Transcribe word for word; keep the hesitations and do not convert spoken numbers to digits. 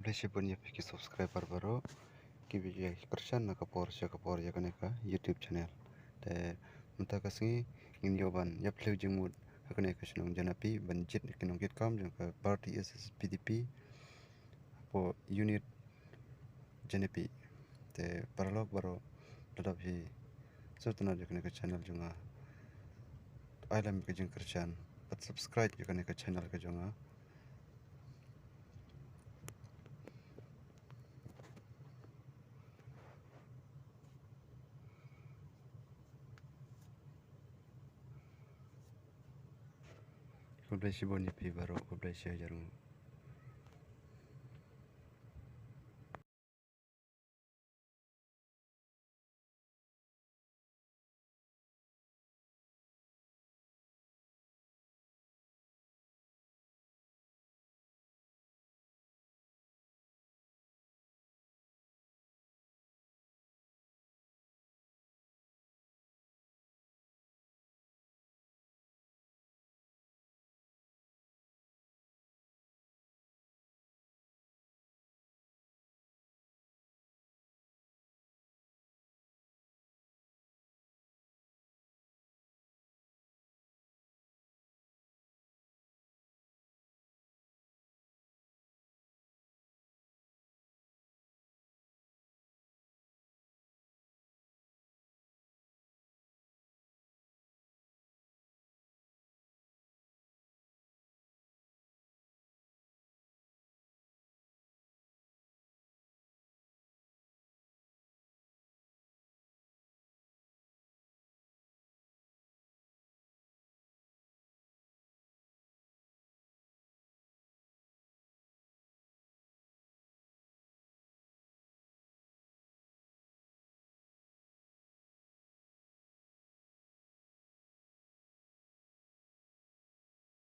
Khublei shibun ïa phi ki subscriber baroh kiba ïa kyrshan na ka por sha ka por ïa kane ka YouTube channel. Te mynta ka sngi ngin ïoh ban ïa phylliew jingmut ha kane ka shnong Janapi ban jied ki nongkitkam jong ka party S S P D P hapoh unit Janapi. Te paralok baroh, lada phi sngewtynnad ïa kane ka channel jong nga, ai lem ka jingkyrshan bad subscribe ïa kane ka channel ka jong nga. Khublei shibun ïa phi baroh, khublei shi hajar nguh.